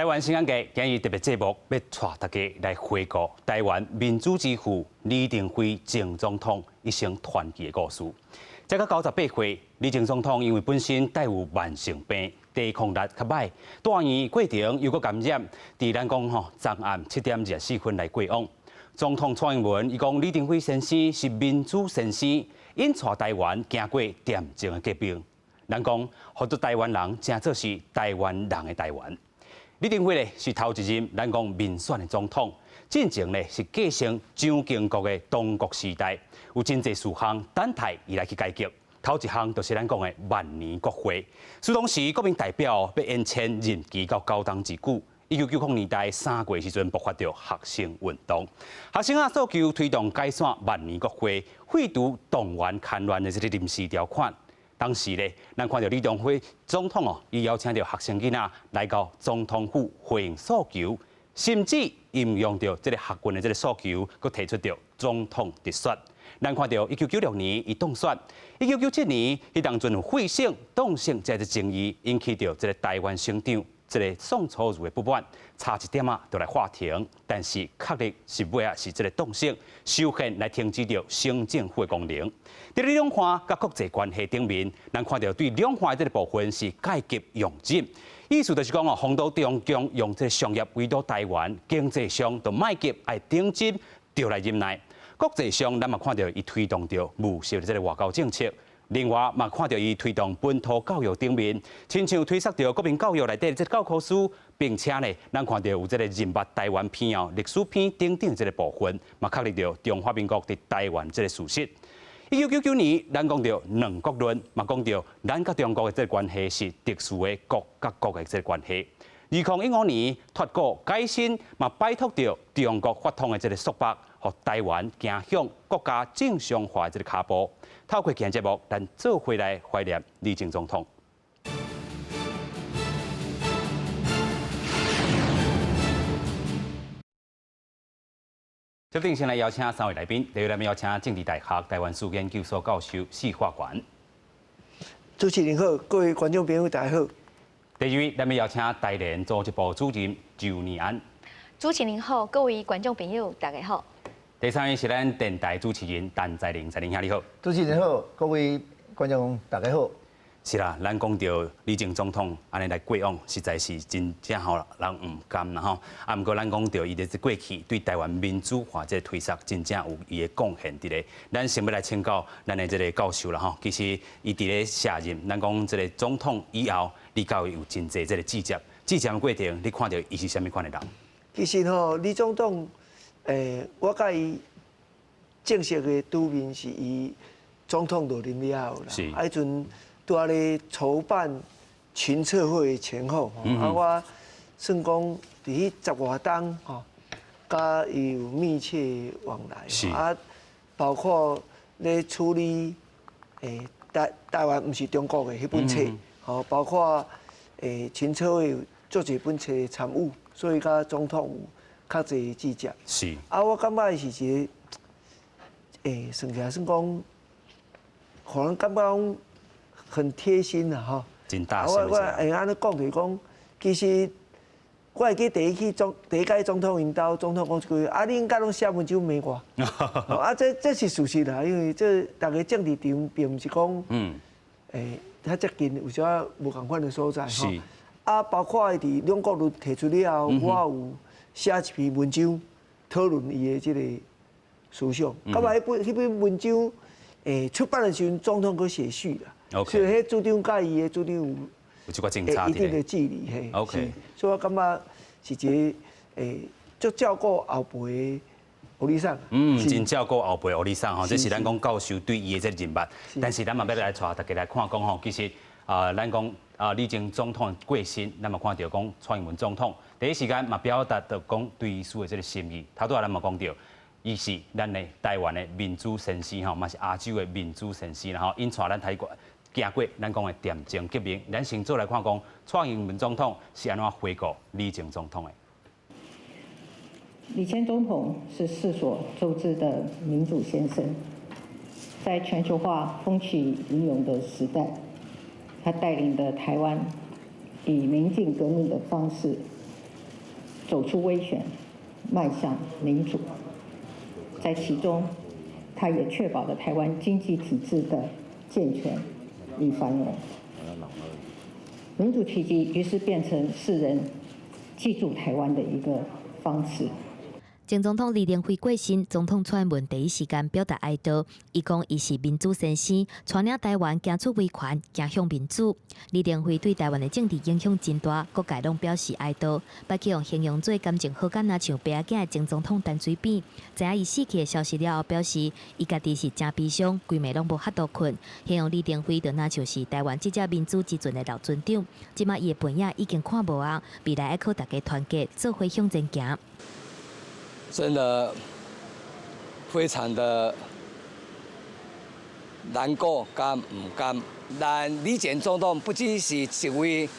台灣新眼界今日特別節目欲帶大家來回顧台灣民主之父李登輝前總統一生傳奇的故事。這個98歲，李前總統因為本身帶有慢性病，抵抗力較䆀，住院過程又閣感染，佇咱講吼，昨暗7點24分來過往。總統蔡英文伊講李登輝先生是民主先生，𪜶帶台灣行過恬靜的革命。咱講，予做台灣人，成做是台灣人的台灣。李登輝咧是頭一任咱講民選的總統，進前咧是繼承蔣經國的東國時代，有真濟事項等待伊來去解決。頭一項就是咱講的萬年國會，雖當時國民代表欲延簽任期到九冬之久。1990年代3月時陣爆發著學生運動，學生仔訴求推動解散萬年國會，廢除動員戡亂的這個臨時條款。當時咧，咱看著李登輝總統哦，伊邀請著學生囡仔來到總統府回應訴求，甚至應用著這個學運的這個訴求，閣提出著總統直選。咱看著1996年伊當選，1997年彼當陣有廢省凍省這個爭議，引起著這個台灣省長這個宋楚瑜的不滿，差一點仔就來喊停，但是確立是尾仔是這個凍省修憲來停止著省政府的功能。佇咧兩岸佮國際關係頂面，咱看著對兩岸的這個部分是界級容忍，意思就是講哦，防堵中共用這個商業圍堵台灣，經濟上就莫急愛頂真，就來忍耐。國際上，咱嘛看著伊推動著務實的這個外交政策。另外嘛看著伊推動本土教育頂面，親像推捒著國民教育內底這個教科書，並且呢，咱看著有這個認捌台灣片哦、歷史片等等這個部分，嘛確立著中華民國佇台灣這個事實。1999年，咱講著兩國論，嘛講著咱佮中國的這個關係是特殊的國佮國的這個關係。2015年脫鈎改身，嘛擺脫著中國法統的這個束縛，予台灣行向國家正常化的這個跤步。透過今日節目，咱做伙來懷念李前總統。這陣先來邀請三位來賓，第一位咱們邀請政治大學台灣史研究所教授施化權。主持人好，各位觀眾朋友大家好。第二位，咱們邀請台聯組織部主任周念安。主持人好，各位觀眾朋友大家好。第三位是咱電台主持人陳在林，在林兄你好。主持人好，各位觀眾大家好。是啦，咱講著李前總統按呢來過往，實在是真正予人毋甘啦吼。啊，毋過咱講著伊佇這過去對台灣民主化這個推捒，真正有伊的貢獻佇咧。咱先欲來請教咱的這個教授啦吼。其實伊佇咧卸任，咱講這個總統以後，你佮伊有真濟這個接觸，接觸過程，你看著伊是啥物款的人？其實吼，李總統，我佮伊正式的拄面是伊總統落任了後啦。啊，彼陣拄仔咧籌辦群策會前後，啊，我算講佇彼十外冬吼，佮伊有密切往來，啊，包括咧處理台灣毋是中國的彼本冊，吼，包括群策會有足濟本冊參與，所以佮總統有較濟接觸。啊，我感覺伊是一個，算起來算講，予人感覺講很貼心啦，吼。真大我我會按呢講就是講，其實我會記第一去總第一屆總統𪜶兜，總統講一句，啊，你應該攏寫文章罵我。啊，這這是事實啦，因為這逐个政治場並毋是講，遐接近有啥無仝款的所在吼。啊，包括伊佇兩國論提出了後，我有寫一篇文章討論伊的這個思想。感覺彼本彼篇文章，出版的時陣，總統閣寫序啦。所以彼主張佮伊的主張有一定的距離嘿。 所以我感覺是一個足照顧後輩的予你送。嗯，真照顧後輩予你送吼，這是咱講教授對伊的這個認捌。但是咱嘛欲來帶大家來看講吼，其實啊，咱講啊，李前總統過身，咱嘛看著講蔡英文總統第一時間嘛表達著講追思的這個心意。頭拄仔咱嘛講著，伊是咱的台灣的民主先生吼，嘛是亞洲的民主先生啦吼，𪜶帶咱台過行過咱講的恬靜革命，咱先做來看講蔡英文總統是按怎回顧李前總統的。李前總統是世所周知的民主先生，在全球化風起雲湧的時代，他帶領的台灣以民進革命的方式，走出威權，邁向民主。在其中，他也確保了台灣經濟體制的健全與繁榮。民主奇蹟於是變成世人記住台灣的一個方式。前總統李登輝過身，總統蔡英文第一時間表達哀悼。伊講伊是民主先生，帶領台灣行出威權，走向民主。李登輝對台灣的政治影響真大，各界攏表示哀悼。捌去予形容做感情好甲若像爸仔囝的前總統陳水扁，知影伊死去的消息了後，表示伊家己是誠悲傷，規暝攏無法度睏。形容李登輝就若像是台灣這隻民主之船的老船長，這馬伊的背影已經看無啊，未來愛靠大家團結，做伙向前行。真的非常的難過佮毋甘。但李前總統不只是一位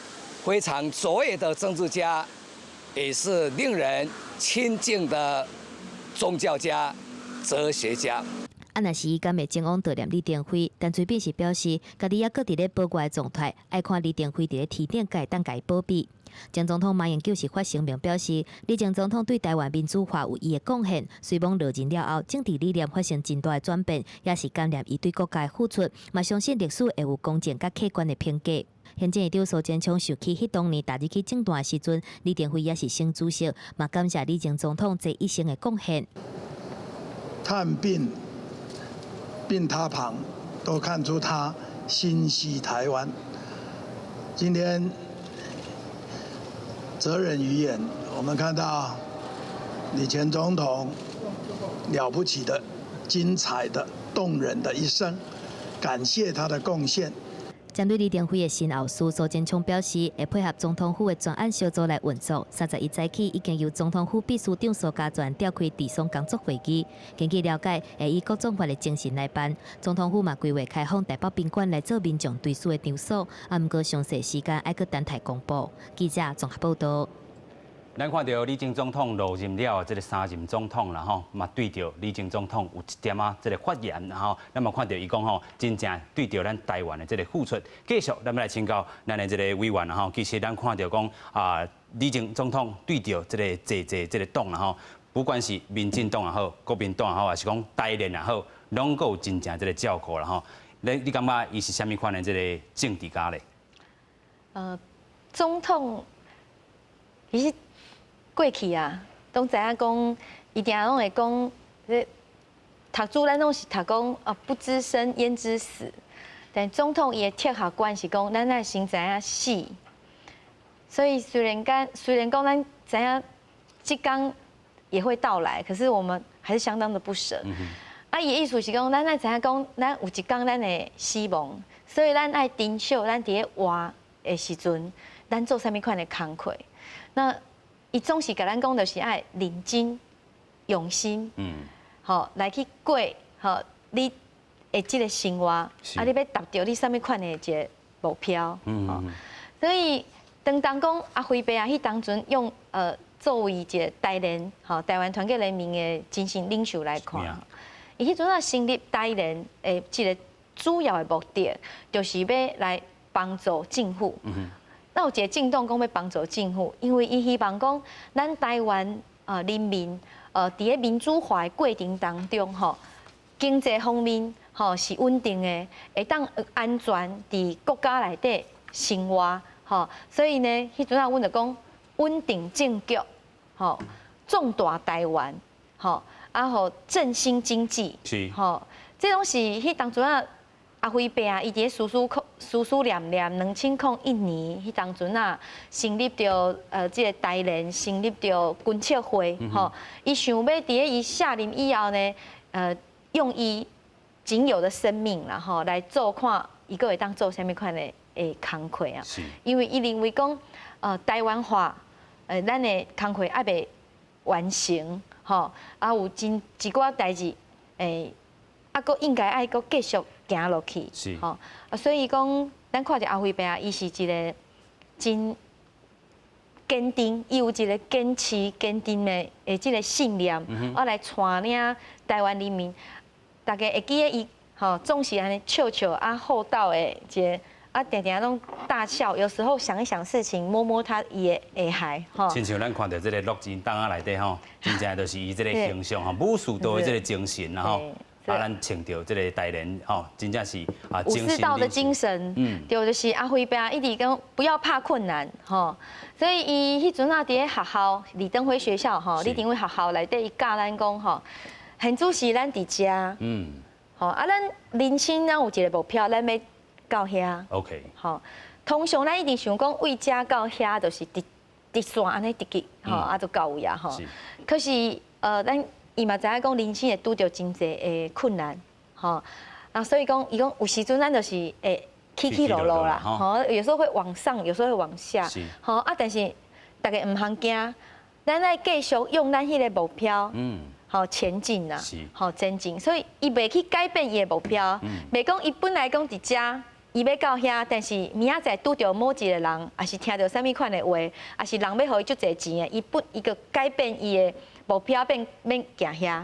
非常卓越的政治家，也是令人親近的宗教家、哲學家。啊，若是伊敢會前往悼念李登輝，陳水扁是表示，家己猶閣佇咧保外狀態，愛看李登輝佇咧天頂，才會當共伊保庇。前總統馬英九是發聲明表示，李前總統對台灣民主化有伊的貢獻，雖罔落任了後，政治理念發生真大的轉變，也是感念伊對國家的付出，嘛相信歷史會有公正佮客觀的評價。行政院長蘇貞昌受氣彼當年踏入去政壇的時陣，李登輝也是省主席，嘛感謝李前總統這一生的貢獻。探病病榻旁，都看出他心繫台灣。今天哲人於眼，我們看到李前總統了不起的、精彩的、動人的一生，感謝他的貢獻。針對李登輝的身後事，蘇貞昌表示會配合總統府的專案小組來運作。31早起已經由總統府秘書長蘇嘉全召開治喪工作會議。根據了解，會以國葬法的精神來辦。總統府嘛規劃開放台北賓館來做民眾追思的場所，啊，毋過詳細時間愛閣等待公布。記者綜合報道。咱看著李前總統落任了，這个三任總統啦吼，嘛對著李前總統有一點仔這个發言，吼，咱嘛看著伊講吼，真正對著咱台灣的這个付出。繼續，咱欲來請教咱的這个委員啦吼，其實咱看著講啊，李前總統對著這个濟濟這个黨啦吼，不管是民進黨也好，國民黨也好，還是講台聯也好，攏閣有真正這个照顧啦吼。你感覺伊是啥物款的這个政治家咧？總統其實過去啊，攏知影講，伊定攏會講，讀書咱攏是讀講啊，不知生焉知死。但總統伊的哲學觀是講，咱愛先知影死。所以雖然講咱知影這工也會到來，可是我們還是相當的不捨。啊，伊的意思是講，咱愛知影講，咱有一工咱會死亡，所以咱愛珍惜咱佇咧活的時陣，咱做啥物款的工課。那伊總是共咱講，就是愛認真、用心，吼來去過吼你的這个生活，啊，你欲達著你啥物款的一个目標，所以當講阿輝伯啊，彼當陣用作為一个台聯吼台灣團結聯盟的精神領袖來看，伊彼陣啊成立台聯的這个主要的目的，就是欲來幫助政府。那有一个政黨講欲幫助政府，因為伊希望講，咱台灣啊人民，佇咧民主化的過程當中，吼，經濟方面吼是穩定的，會當安全佇國家內底生活，吼，所以呢，彼陣啊，阮就講穩定政局，吼，壯大台灣，吼，啊，予振興經濟，吼，這攏是彼當陣啊。阿輝伯啊，伊佇咧思思念念2001年，彼當陣啊，成立著這个台聯，成立著軍策會，吼，伊想欲佇咧伊卸任以後呢，用伊僅有的生命啦，吼，來做看伊閣會當做啥物款的工課啊。因為伊認為講，台灣化，咱的工課猶未完成，吼，啊有真一寡代誌，啊，閣應該愛閣繼續行落去，吼，啊，所以講，咱看著阿輝伯啊，伊是一个真堅定，伊有一个堅持、堅定的這个信念，啊，來帶領台灣人民，大家會記得伊，吼，總是按呢笑笑啊厚道的一个啊，定定攏大笑，有時候想一想事情，摸摸他也會害吼。親像咱看著這個樂金檔仔內底吼，真正就是伊這個形象吼，武士道的這個精神啦吼。啊，咱穿著這個台聯吼，真正是啊，武士道的精神，對，就是阿輝伯一直講不要怕困難吼。所以伊彼陣仔佇咧學校李登輝學校吼，李登輝學校內底伊教咱講吼，現主時咱佇遮，吼啊，咱人生咱有一個目標，咱欲到遐。 吼，通常咱一定想講為遮到遐，就是直直線按呢直去，吼啊就到位啊吼。可是咱伊嘛知影講人生會拄著真濟的困難，吼啊，所以講伊講有時陣咱就是會起起落落啦，吼，有時候會往上，有時候會往下，吼啊，但是大家毋通驚，咱愛繼續用咱彼个目標，好前進啦，好前進，所以伊袂去改變伊的目標，袂講伊本來講佇遮，伊欲到遐，但是明仔載拄著某一個人，抑是聽著啥物款的話，抑是人欲予伊足濟錢的，伊不伊閣改變伊的目標，變欲行遐，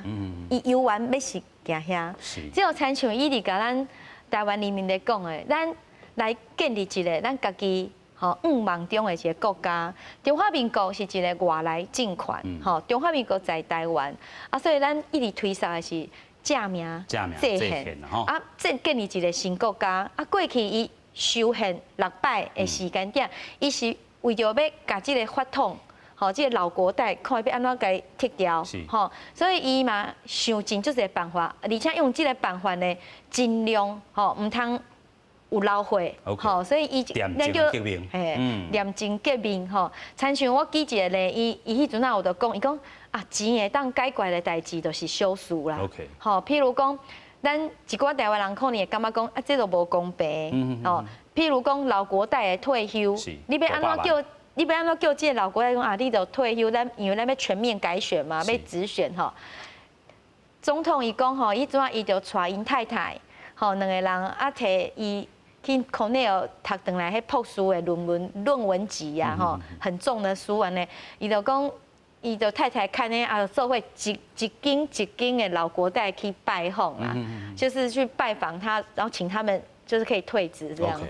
伊猶原欲是行遐。這就親像伊佇共咱台灣人民咧講的，咱來建立一個咱家己吼向望中的一個國家。中華民國是一個外來政權，吼中華民國在台灣，啊，所以咱一直推捒的是正名制憲，啊，建立一個新國家。啊，過去伊修憲六擺的時間點，伊是為著欲共這個法統，吼，這個老國代看欲按怎共伊剔掉，吼，所以伊嘛想盡足濟辦法，而且用這個辦法呢，盡量吼毋通有流血，吼，所以伊咱叫嘿，廉政革命吼。親像我舉一個例，伊彼陣仔有著講，伊講啊，錢會當解決的代誌就是小事啦。吼，譬如講，咱一寡台灣人可能會感覺講啊，這都無公平，吼。譬如講老國代的退休，你欲按怎叫？你欲按怎叫這個老國代講啊？你著退休，咱因為咱欲全面改選嘛，欲直選吼。總統伊講吼，伊陣仔伊就帶𪜶太太，吼兩個人啊，提伊去康奈爾讀轉來彼博士的論文集啊，吼，很重的書按呢，伊就講。伊就太太看呢啊，做伙一一間一間的老國代去拜訪啊，就是去拜訪他，然後請他們就是可以退職這樣子。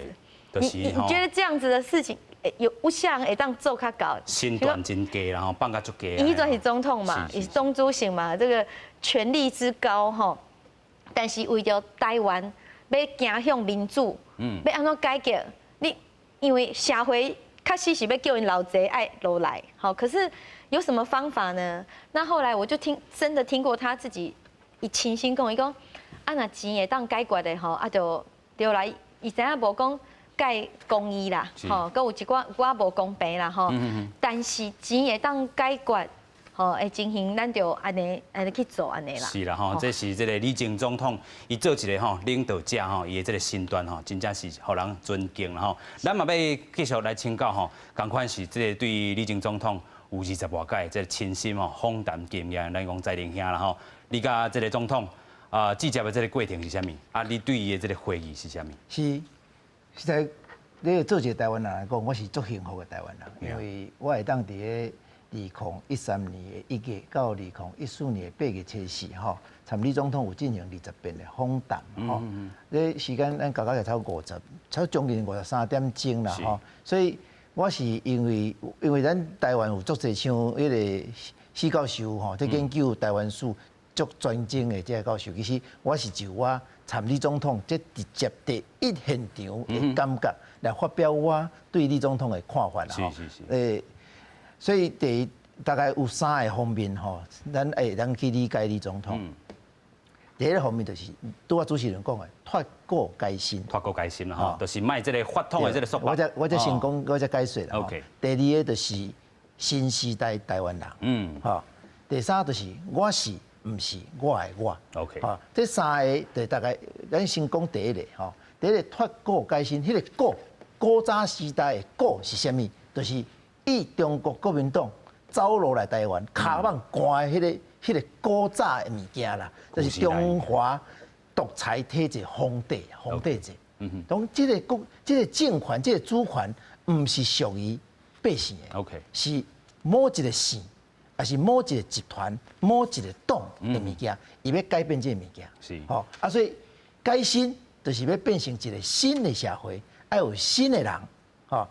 你覺得這樣子的事情，有啥人會當做較到？身段真低，然後放較足低。伊彼陣是總統嘛，伊是黨主席嘛，這個權力之高吼。但是為著台灣欲走向民主，欲按怎改革？你因為社會確實是欲叫𪜶老賊愛落來，吼，可是有什麼方法呢？那後來我就聽，真的聽過他自己伊親身講，伊講啊，若錢會當解決的吼，啊就著來，伊知影無講蓋公義啦，吼，閣有一寡寡無公平啦，吼，但是錢會當解決，吼，的情形，咱就按呢按呢去做按呢啦。是啦，吼，這是這個李前總統，伊做一個吼領導者吼，伊的這個身段吼，真正是予人尊敬啦吼。咱嘛欲繼續來請教吼，仝款是這個對李前總統有二十外屆這個親身吼訪談經驗，咱講在林兄啦吼，你佮這個總統啊，直接的這個過程是啥物？啊，你對伊的這個回憶是啥物？是，實在你做一個台灣人來講，我是足幸福的台灣人，因為我會當佇咧2013年的1月到2014年的8月24吼，參李總統有進行20遍的訪談吼。這時間咱加加起來超五十，超將近53點鐘啦吼。所以我是因為咱台灣有足濟像彼個史教授吼，在研究台灣史足專精的這個教授，其實我是就我參李總統這直接第一現場的感覺來發表我對李總統的看法啦吼。所以第一大概有三個方面吼，咱會當去理解李總統。第一個方面就是拄仔主持人講的脫古改新，脫古改新啦吼，就是莫這個法統的這個束縛。我才先講，我才解說啦。 第二個就是新時代台灣人。吼，第三就是我是毋是我的我。 吼，這三個就大概咱先講第一個吼，第一個脫古改新，彼個古古早時代的古是啥物？就是以中國國民黨走路來台灣，跤蠓趕的彼個古早的物件啦，就是中華獨裁體制皇帝制。當這個國、這個政權、這個主權，毋是屬於百姓的， 是某一個姓，抑是某一個集團、某一個黨的物件，伊欲改變這個物件。吼啊，所以改新就是欲變成一個新的社會，愛有新的人，吼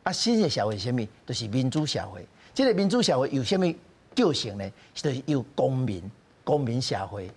啊，新的社會是啥物？就是民主社會。這個民主社會由啥物構成呢？就是由公民、公民社會、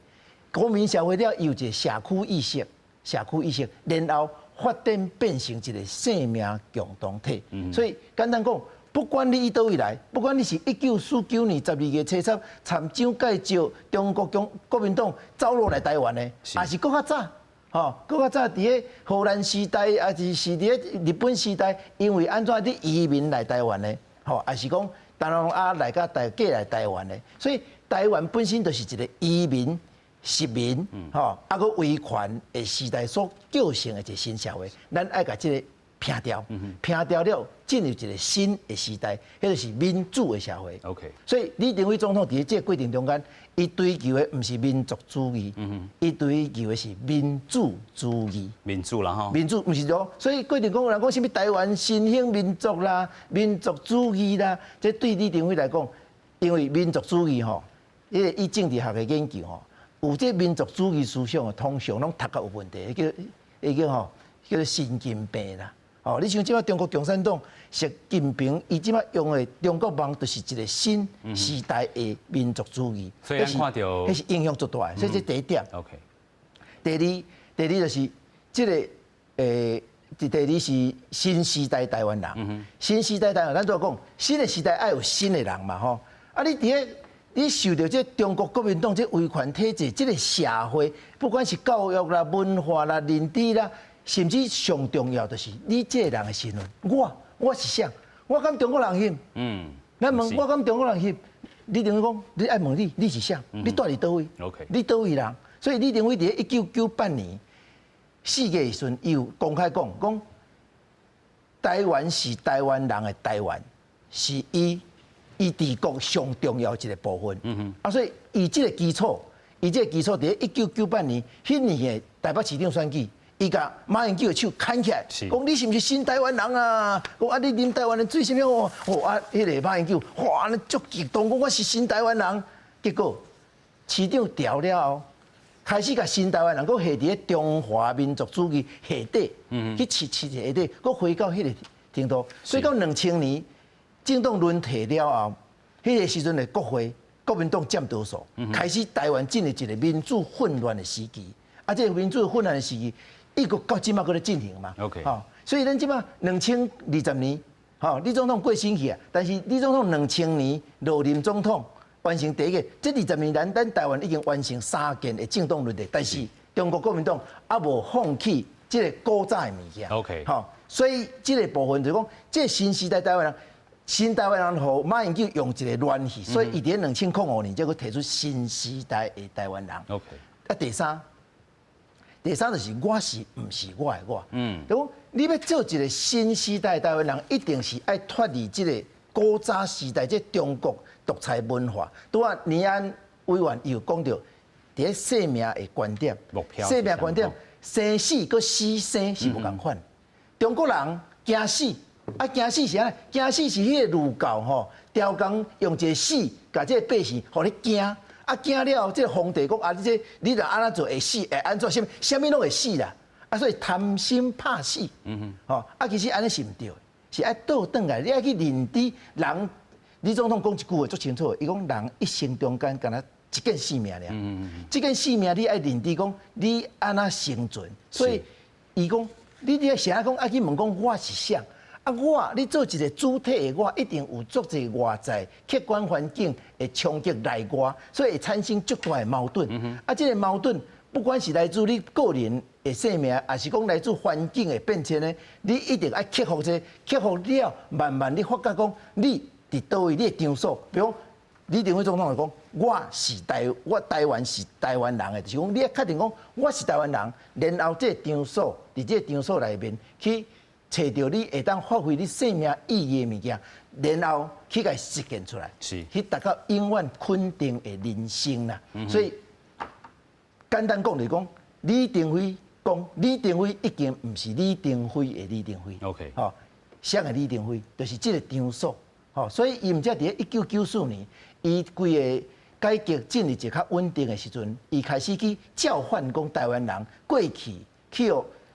公民社會了，有一個社區意識、社區意識，然後發展變成一個生命共同體。所以簡單講，不管你佇佗位來，不管你是1949年12月七日參蔣介石中國共國民黨走路來台灣的，抑是閣較早，吼，閣較早佇咧荷蘭時代，抑是佇咧日本時代，因為按怎佇移民來台灣的，吼，抑是講東南亞來佮台過來台灣的，所以台灣本身就是一個移民、殖民，吼，啊閣威權的時代所構成的一個新社會，咱愛共這個摒掉，摒掉了，進入一個新的時代，彼就是民主的社會。 所以李登輝總統佇這個過程中間，伊追求的毋是民族主義，伊追求的是民主主義。民主啦吼。民主毋是說，所以過程講有人講啥物台灣新興民族啦、民族主義啦，這對李登輝來講，因為民族主義吼，彼個以政治學的研究吼，有這民族主義思想的，通常攏讀較有問題，叫彼叫吼叫做神經病啦。哦，你像這擺中國共產黨習近平，伊這擺用的中國夢，就是一個新時代的民族主義。所以咱看著，彼是影響足大的。所以這第一點。 第二，第二就是這個第二是新時代台灣人。新時代台灣，咱拄仔講，新的時代愛有新的人嘛，吼。啊，你佇咧你受著這中國國民黨這威權體制，這個社會，不管是教育啦、文化啦、認知啦。甚至上重要就是你這個人的身份，我是啥？我敢中國人翕？咱問我敢中國人翕？李登輝講，你愛問你，你是啥？你住佇佗位？你佗位人？所以李登輝佇1998年4月的時陣，伊有公開講，講台灣是台灣人的台灣，是伊治國上重要一個部分。啊，所以以這個基礎，以這個基礎，佇1998年彼年的台北市長選舉。伊共馬英九的手牽起來，講你是毋是新台灣人啊？講啊，你啉台灣的水啥物？哦啊，彼個馬英九哇，按呢足激動，講我是新台灣人。結果市長調了後，開始共新台灣人閣下佇咧中華民族主義下底，去試試下底，閣回到彼個程度。所以到2000年政黨輪替了後，彼個時陣的國會國民黨佔多數，開始台灣進入一個民主混亂的時期。啊，這個民主混亂的時期，一直到這馬閣咧進行嘛。 吼，所以咱這馬2020年，吼，李總統過身去啊，但是李總統兩千年落任總統，完成第一個，這二十年咱台灣已經完成三屆的政黨輪替，但是中國國民黨猶無放棄這個古早的物件。 吼，所以這個部分就是講，這個新時代台灣人，新台灣人予馬英九用一個聯繫，所以伊佇2005年才閣提出新時代的台灣人。 啊，第三。第三就是我是毋是我的我。就講你欲做一個新時代的台灣人，一定是愛脫離這個古早時代這中國獨裁文化。拄仔年安委員有講著，佇咧生命的觀點，生命觀點，生死佮死生是無仝款。中國人驚死，啊驚死是按怎？驚死是彼個儒教吼，刁工用一個死，共這個百姓，予你驚。啊驚了後，這個皇帝講啊，你這你若按怎做會死，會按怎，啥物啥物攏會死啦。啊，所以貪生怕死。吼，啊，其實按呢是毋對的，是愛倒轉來，你愛去認知人。李總統講一句話足清楚的，伊講人一生中間敢若一見性命爾。這件性命你愛認知講你按怎生存，所以伊講你愛啥講愛去問講我是啥？啊，我你做一個主體的我，一定有足濟外在客觀環境的衝擊內外，所以會產生足大的矛盾。啊，這個矛盾不管是來自你個人的生命，抑是講來自環境的變遷呢，你一定愛克服這個，克服了，慢慢你發覺講你佇佗位你的場所，比如講李登輝總統就講，我是台，我台灣是台灣人的，就是講你愛確定講我是台灣人，然後這個場所佇這個場所內面去。揣著你會當發揮你生命意義的物件，然後去共實現出來，去達到永遠肯定的人生啦。所以簡單講就是講，李登輝講李登輝已經毋是李登輝的李登輝。 吼，啥个李登輝？就是這個場所。吼，所以伊毋才佇咧1994年，伊規個改革進入一個較穩定的時陣，伊開始去召喚講台灣人過去去予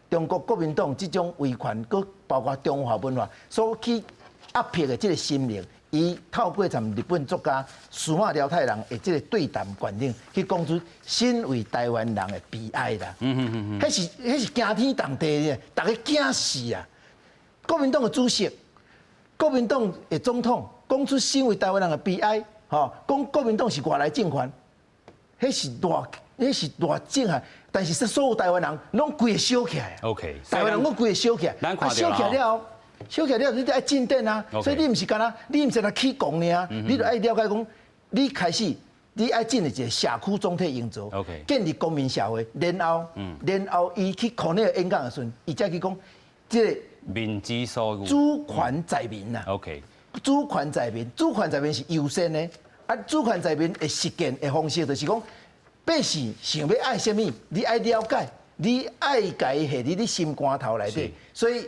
中國國民黨這種威權，閣包括中華文化所去壓迫的這個心靈，伊透過參日本作家司馬遼太郎的這個對談觀點，去講出身為台灣人的悲哀啦。彼是驚天動地的，大家驚死啊！國民黨的主席，國民黨的總統，講出身為台灣人的悲哀，吼，講國民黨是外來政權，彼是偌震撼。但是所有台灣人攏規个燒起來。 台灣人攏規个燒起來。啊，燒起來了後，燒起來了，你就愛進展啊。所以你毋是干焦，你毋是干焦起講爾，你就愛了解講，你開始你愛進入一個社區總體營造， 建立公民社會，然後伊去康奈爾演講的時陣，伊才去講這個民之所欲，主權在民啊。 主權在民，主權在民是優先的。啊，主權在民的實踐的方式，就是講。百姓想欲愛啥物，你愛了解，你愛共伊下佇你心肝頭內底。所以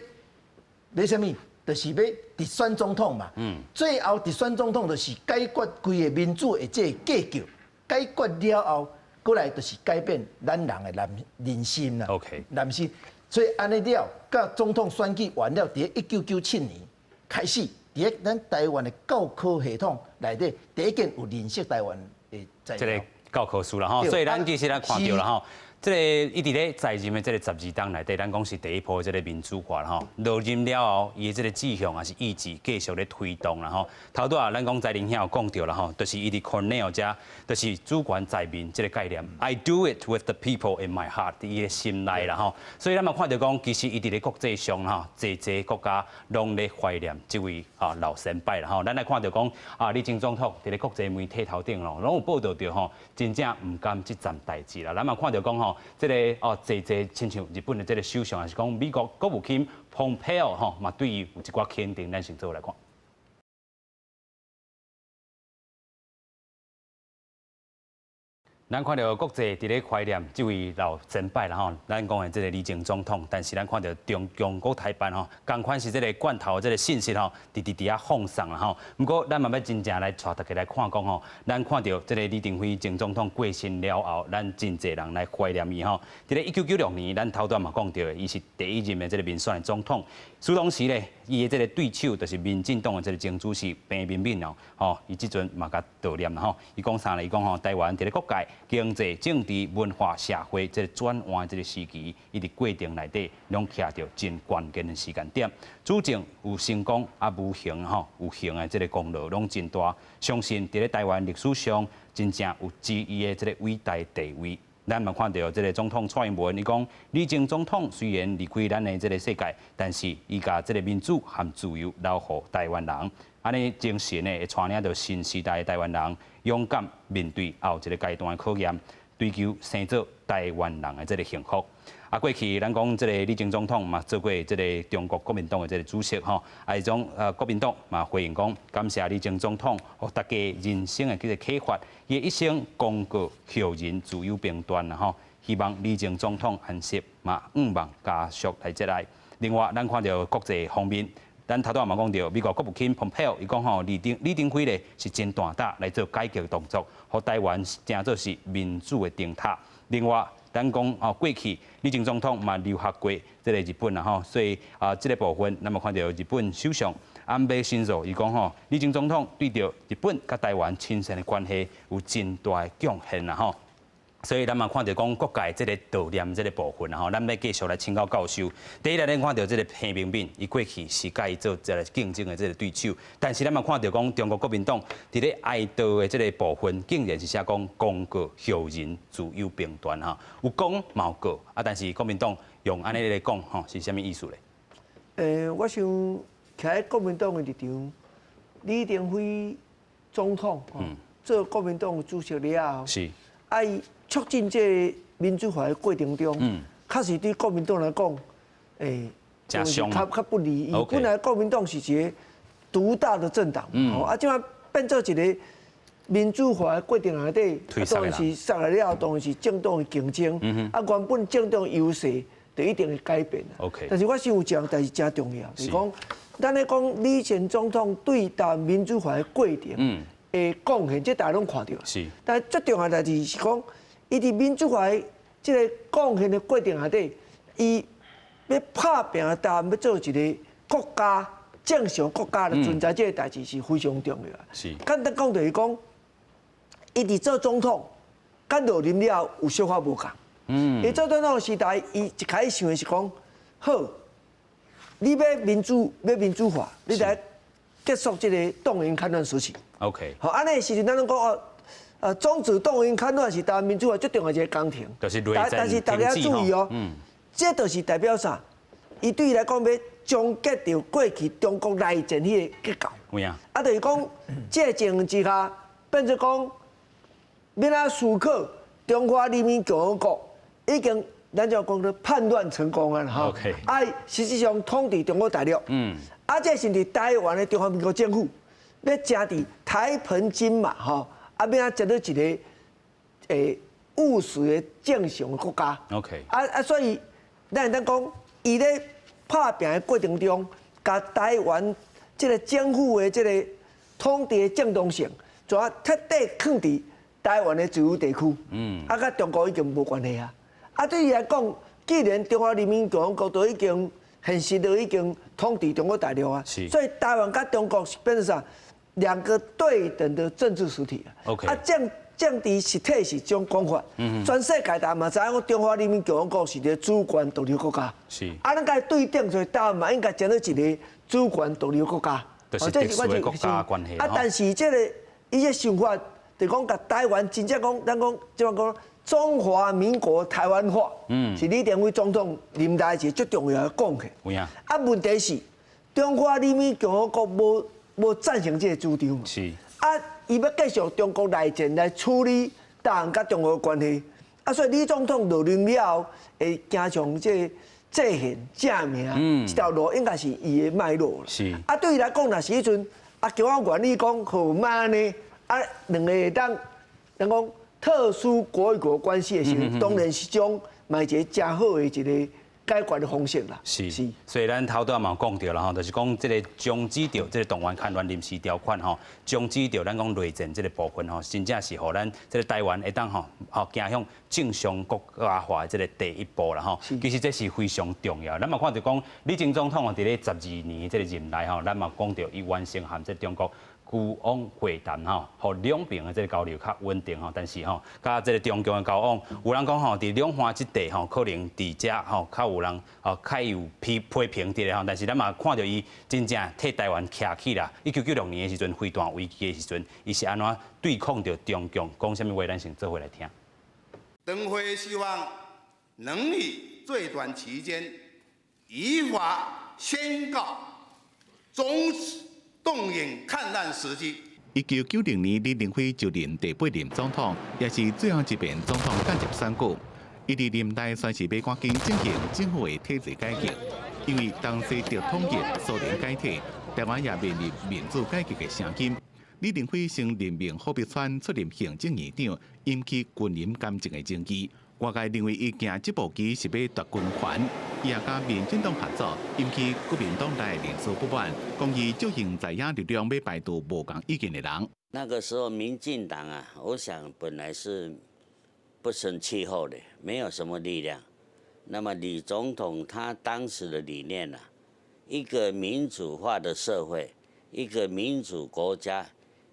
欲啥物，就是欲直選總統嘛。最後直選總統就是解決規個民主的這個格局，解決了後，過來就是改變咱人的人心啦。 人心。所以按呢了，佮總統選舉完了，佇1997年開始，佇咱台灣的教科系統內底，第一件有認識台灣的材料。教科書啦吼，所以咱其實咱看著啦吼，這個伊佇咧在任的這個12冬內底，咱講是第一波這個民主化啦吼。落任了後，伊的這個志向也是意志繼續咧推動啦吼。頭拄仔咱講在林兄有講著啦吼，就是伊佇 Cornell 遮，就是主權在民這個概念，I do it with the people in my heart，伊的心內啦吼。所以咱嘛看著講，其實伊佇咧國際上吼，濟濟國家攏咧懷念這位啊老前輩啦吼。咱來看著講啊，李前總統佇咧國際媒體頭頂咯，攏有報導著吼，真正毋甘這層代誌啦。咱嘛看著講吼，這個哦，濟濟親像日本的這個首相，還是講美國國務卿蓬佩奧吼，嘛對伊有一寡肯定，咱先做來看。咱看著國際佇咧懷念這位老前輩啦吼，咱講的這個李前總統，但是咱看著中國台辦吼，仝款是這個罐頭這個信息吼，直直佇遐放送啦吼。毋過咱嘛欲真正來帶大家來看講吼，咱看著這個李登輝前總統過身了後，咱真濟人來懷念伊吼。佇咧1996年，咱頭拄嘛講著，伊是第一任的這個民選的總統。此同時咧，伊的這個對手就是民進黨的這個前主席彭明敏哦，吼，伊這陣嘛共悼念啦吼。伊講啥咧？伊講吼，台灣佇咧各界經濟、政治、文化、社會這個轉換這個時期，伊佇過程內底攏徛著真關鍵的時間點。主政有成功啊，無形吼有形的這個功勞攏真大。相信佇咧台灣歷史上真正有之一的這個偉大地位。咱嘛看著這個總統蔡英文，伊講李前總統雖然離開咱的這個世界，但是伊共這個民主和自由留予台灣人，按呢精神呢，會帶領著新時代的台灣人勇敢面對後一個階段的考驗，追求生做台灣人的這個幸福。啊，過去咱講這個李前總統嘛做過這個中國國民黨的這個主席吼，啊，彼種國民黨嘛回應講，感謝李前總統，予大家人生的這個啟發，伊一生功過後人自有評斷啦吼。希望李前總統安息，嘛向望家屬來節哀。另外，咱看著國際方面，咱頭拄仔嘛講著，美國國務卿蓬佩奧伊講吼，李登輝咧是真大膽來做改革動作，予台灣成做是民主的燈塔。另外，咱講哦，過去李前總統嘛留學過這個日本啦吼，所以啊，這個部分咱嘛看著日本首相安倍晉三伊講吼，李前總統對著日本佮台灣親善的關係有真大的貢獻啦吼。所以咱嘛看著講各界這個悼念這個部分啦吼，咱欲繼續來請教教授。第一來，咱看著這個彭明敏，伊過去是佮伊做這個競爭的這個對手，但是咱嘛看著講中國國民黨佇咧哀悼的這個部分，竟然是寫講功過後人自有評斷吼，有功嘛有過啊，但是國民黨用按呢來講吼，是啥物意思咧？我想徛佇國民黨的立場，李登輝總統做國民黨的主席了後，啊，伊促進這個民主化的過程中，確實對國民黨來講，較較不利。伊本來國民黨是一個獨大的政黨，啊，這擺變做一個民主化的過程內底，當然是殺來了後，當然是政黨的競爭，啊，原本政黨優勢就一定會改變。 但是我想有一項代誌誠重要，就是講，咱咧講李前總統對台灣民主化的過程的貢獻，這大家攏看著。但最重要的代誌是講，伊佇民主化的這個貢獻的過程內底，伊欲拍拚台灣欲做一个國家正常國家的存在，這个代誌是非常重要。簡單講就是講，伊佇做總統，佮落任了後有小可無仝。伊做總統時代，伊一開始想的是講，好，你欲民主，欲民主化，你來結束這个動員戡亂時期。 好，按呢時陣，咱攏講哦，終止動員戡亂是台灣民主化最重要一个工程。就是但是大家注意哦，這就是代表啥？伊對伊來講，欲終結著過去中國內戰彼个結構。啊，就是講，這個情形之下，變做講，欲按怎思考中華人民共和國已經，咱就講做叛亂成功啊！吼。啊，實際上統治中國大陸。啊，這是佇台灣的中華民國政府欲成佇台澎金馬吼，啊，欲按怎成做一个務實的正常的國家。 啊，所以咱會當講，伊咧拍拚的過程中，共台灣這个政府的這个統治的正當性，全徹底囥佇台灣的自由地區。啊，佮中國已經無關係啊。啊，對伊來講，既然中華人民共和國都已經現實都已經統治中國大陸啊，所以台灣佮中國是變成啥？兩個對等的政治實體啊。 啊，政治實體是這種講法。全世界大嘛知影講中華人民共和國是一个主權獨立國家。啊，咱共對等，所以台灣嘛應該成做一个主權獨立國家。就是特殊的國家關係。啊，但是這个伊這想法，就講共台灣真正講，咱講這麼講，中華民國台灣法，是李登輝總統任內一个最重要的貢獻。啊，問題是中華人民共和國無贊成這个主張。啊，伊欲繼續中國內戰來處理台灣佮中國的關係。啊，所以李總統落任了後，會行上這個制憲正名，這條路應該是伊的脈絡。啊，對伊來講，若是彼陣啊，共我願意講好莫按呢，啊，兩个會當，咱講特殊國與國關係的時陣，當然是將嘛一个誠好的一个解決的方式啦。是，所以咱頭拄仔嘛有講著啦吼，就是講這个終止著這个動員戡亂臨時條款吼，終止著咱講內戰這个部分吼，真正是予咱這个台灣會當吼，走向正常國家化的這个第一步啦吼。其實這是非常重要。咱嘛看著講，李前總統佇咧12年這个任內吼，咱嘛講著伊完成和這中國久往會談吼，予兩邊的這个交流較穩定吼，但是吼，佮這个中共的交往，有人講吼，佇兩岸這塊吼，可能佇遮吼較有人吼較有批批評佇咧吼，但是咱嘛看著伊真正替台灣徛起來。1996年的時陣，飛彈危機的時陣，伊是按怎對抗著中共？講啥物話？咱先做伙來聽。登輝希望能以最短期間依法宣告終止動員戡亂時期。1990年，李登輝就任第八任總統，也是最後一遍總統間接選舉。伊佇任內宣示欲趕緊進行政府的體制改革，因為東西德統一、蘇聯解體，台灣也面臨民主改革的聲音。李登輝先任命郝柏村出任行政院長，引起軍人監政的爭議。外界認為伊行這步棋是欲奪軍權，伊也佮民進黨合作，引起國民黨內人士不滿，講伊借用在野力量欲排除無仝意見的人。那個時候，民進黨啊，我想本來是不成氣候的，沒有什麼力量。那麼李總統他當時的理念啊，一個民主化的社會，一個民主國家，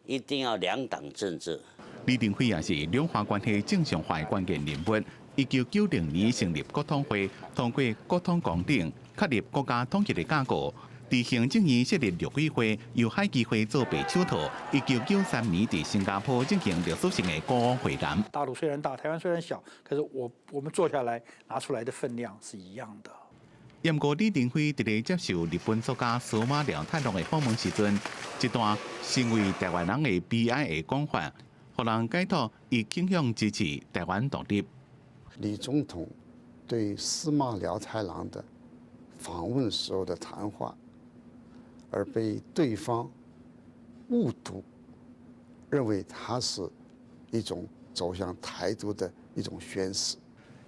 一定要兩黨政治。李登輝也是兩岸關係正常化的關鍵人物。1990年成立國統會，通過國統綱領，確立國家統一的架構。佇行政院設立陸委會，由海基會做白手套。1993年佇新加坡進行歷史性的國安會談。大陸雖然大，台灣雖然小，可是我們坐下來拿出來的分量是一樣的。毋過李登輝佇咧接受日本作家司馬遼太郎的訪問時陣，這段身為台灣人的悲哀的講法，予人解讀伊傾向支持台灣獨立。李總統對司馬遼太郎的訪問時候的談話，而被對方誤讀，認為他是一種走向台獨的一種宣示。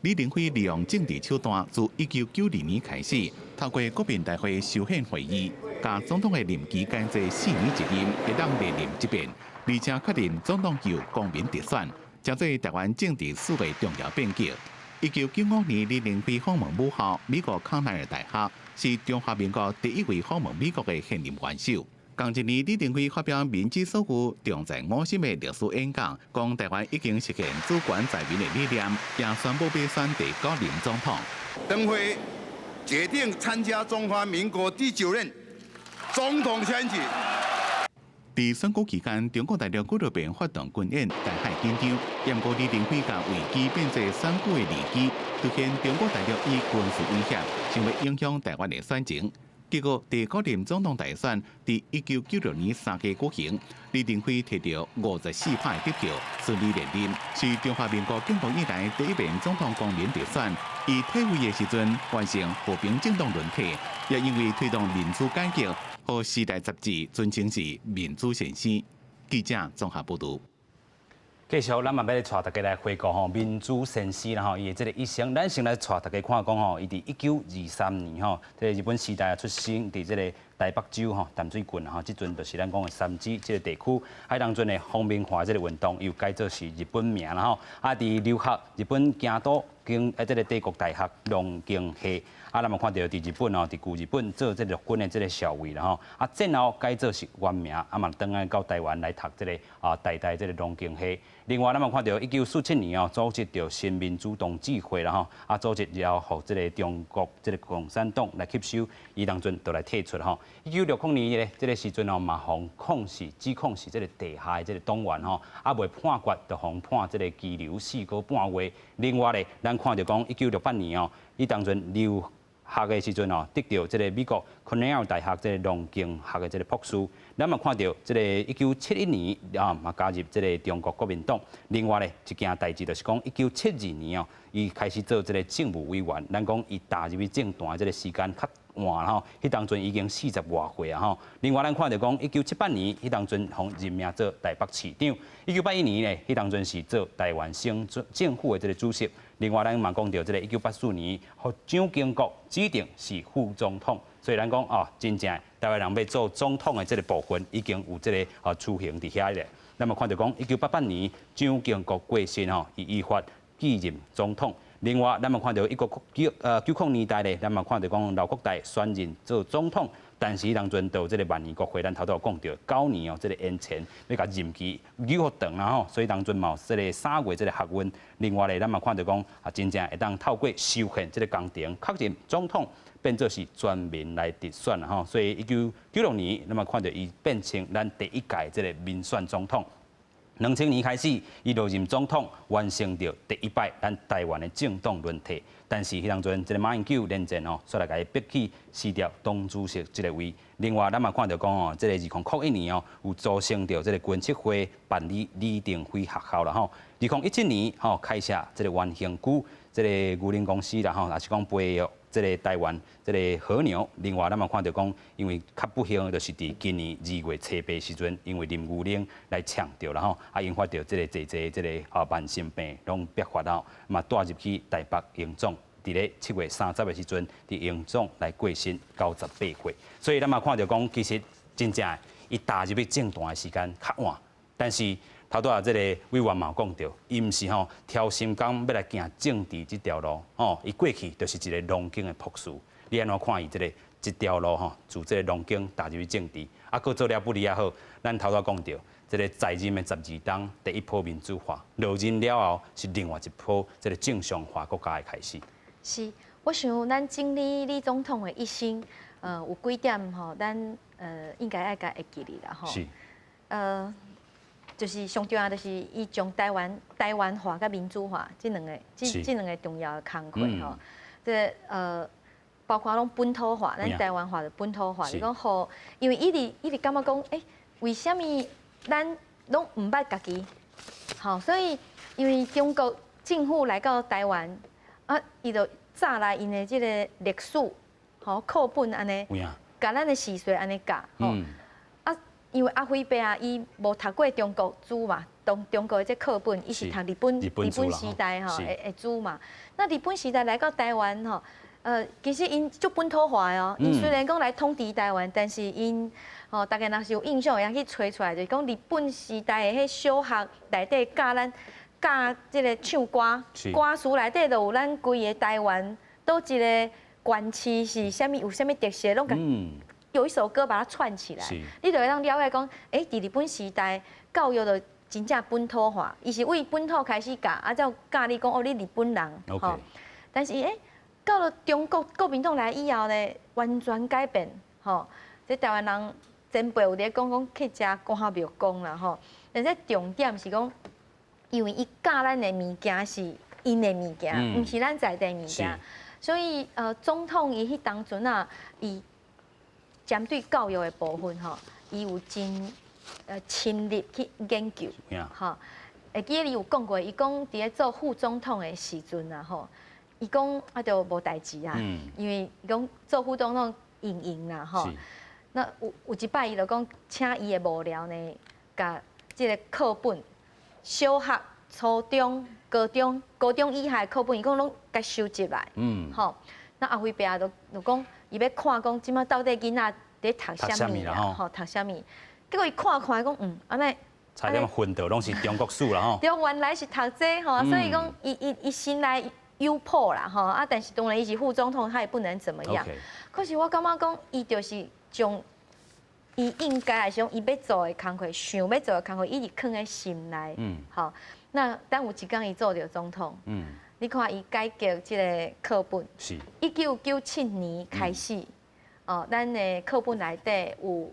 李登輝利用政治手段，自1992年開始，透過國民大會修憲會議，共總統的任期改做4年一任，會當連任一遍，而且確認總統由公民直選，成做台灣政治史的重要變革。1995年，李登輝訪問母校美國康奈爾大學，是中華民國第一位訪問美國的現任元首。仝一年，李登輝發表民之所欲，重在我心的歷史演講，講台灣已經實現主權在民的理念，也宣布欲選第九任總統。登輝決定參加中華民國第九任總統選舉。佇選舉期間，中國大陸幾落遍發動軍演，台海緊張。毋過李登輝共危機變做選舉的利機，凸顯中國大陸以軍事威脅，想欲影響台灣的選情。結果，第九任總統大選佇1996年3月舉行，李登輝提著54%的得票，順利連任，是中華民國建國以來第一遍總統公民直選。伊退位的時陣，完成和平政黨輪替，也因為推動民主改革，予時代雜誌尊稱是民主先生。記者綜合報導。繼續，咱嘛欲來帶大家來回顧吼民主先生啦吼，伊的這個一生。咱先來帶大家看講吼，伊佇1923年吼，這個日本時代出生佇這個台北州吼淡水郡吼，這陣就是咱講的三芝這個地區。啊，當陣的皇民化這個運動，又改做是日本名啦吼。啊，佇留學日本京都經啊這個帝國大學農經系。啊，咱嘛看著佇日本哦，佇舊日本做這個陸軍的這個少尉啦吼。啊，戰後改做是原名，啊嘛轉來到台灣來讀這個啊台大這個農經系。另外，咱嘛看著1947年哦，組織著新民主同志會啦吼，啊，組織了後，予這個中國這個共產黨來吸收，伊當陣就來退出吼。1960年咧，這個時陣哦，嘛予控是指控是這個地下的這個黨員吼，啊未判決就予判這個羈留4個半月。另外咧，咱看著講1968年哦，伊當陣留學的時陣哦，得著這個美國康奈爾大學這個農經學的這個博士。咱嘛看著這個1971年啊，嘛加入這個中國國民黨。另外咧，一件代誌就是講，1972年哦，伊開始做這個政務委員。咱講伊踏入去政壇這個時間較晚吼，彼當陣已經40外歲啊吼。另外，咱看著講，1978年，彼當陣予任命做台北市長。1981年咧，彼當陣是做台灣省政府的這個主席。另外，咱嘛講著這個1984年，予蔣經國指定是副總統。所以咱講哦，真正台灣人欲做總統的這個部分，已經有這個啊雛形佇遐咧。咱嘛看著講，1988年蔣經國過身吼，伊依法繼任總統。另外，咱嘛看著1990年代咧，咱嘛看著講劉國代選任做總統，但是當陣著這個萬年國會，咱頭拄有講著9年哦，這個延前欲共任期扭予長啦吼，所以當陣嘛有這個3月這個學運。另外咧，咱嘛看著講啊，真正會當透過修憲這個工程確認總統變做是全民來直選啦吼，所以1996年，咱嘛看著伊變成咱第一屆這個民選總統。2000年開始，伊就任總統，完成著第一擺咱台灣的政黨輪替。但是彼當陣，這個馬英九連戰哦，煞來共伊逼去辭掉黨主席這個位。另外，咱嘛看著講哦，這個2001年哦，有組成著這個軍策會辦理李登輝學校啦吼。2017年吼開設這個元興居這個牛奶公司啦吼，也是講培育這個台灣這個和牛。另外，咱嘛看著講，因為較不幸就是佇今年2月初8時陣，因為啉牛奶來嗆著啦吼，啊引發著這個濟濟這個啊慢性病攏爆發吼，嘛帶入去台北榮總。佇咧7月30的時陣，佇榮總來過身98歲。所以咱嘛看著講，其實真正伊踏入去政壇的時間較晚，但是頭拄仔這個委員嘛有講著，伊毋是吼挑心工欲來行政治這條路，吼，伊過去就是一個農經的博士。你按怎看伊這個這條路吼，自這個農經踏入去政治，啊，閣做了不離也好，咱頭拄仔講著，這個在任的12冬第一波民主化，落任了後是另外一波這個正常化國家的開始。是，我想咱整理李總統的一生，有幾點吼，咱應該愛共會記得啦吼。就是上重要就是伊將台灣台灣化佮民主化這兩个這兩个重要的工課吼。這包括攏本土化，咱台灣化就本土化。你講予，因為伊直伊直感覺講，欸，為啥物咱攏毋捌家己？吼，所以因為中國政府來到台灣，啊，伊就早來𪜶的這個歷史，吼課本按呢，共咱的時序按呢教，吼。啊，因為阿輝伯啊，伊無讀過中國書嘛，中國的這課本，伊是讀日本時代吼的書嘛。那日本時代來到台灣吼，其實𪜶足本土化的哦。𪜶雖然講來統治台灣，但是𪜶吼，大家若是有印象，會當去揣出來，就是講日本時代的彼小學內底教咱。教這个唱歌，歌詞內底就有咱規个台灣佗一个縣市是啥物，有啥物特色，攏共有一首歌把它串起來，你就會當了解講，欸，佇日本時代教育就真正本土化，伊是為本土開始教，啊，才有教你講哦，你日本人，吼。但是欸，到了中國國民黨來以後呢，完全改變，吼。這台灣人前輩有咧講講客家歌廟公啦，吼。但是重點是講，因為伊教咱的物件是𪜶的物件，毋是咱在地物件，所以總統伊彼當陣啊，伊針對教育的部分吼，伊有真深入去研究，吼。會記得伊有講過，伊講佇咧做副總統的時陣啊，吼，伊講啊就無代誌啊，因為伊講做副總統閒閒啦，吼。那有一擺伊就講，請伊的幕僚呢，共這个課本，小學、初中、高中、高中以下的課本，伊講攏共收集來，吼。那阿輝伯就講，伊欲看講，這馬到底囡仔佇讀啥物啦？吼，讀啥物？結果伊看看講，按呢，差點昏倒，攏是中國史啦吼。對，原來是讀這吼，所以講，伊心內有譜啦吼。啊，但是當然伊是副總統，他也不能怎麼樣。可是我感覺講，伊就是將伊應該來講，伊欲做的工課，想欲做的工課，伊是囥佇心內。好，那等有一工伊做著總統。你看伊改革這个課本，1997年開始，哦，咱的課本內底有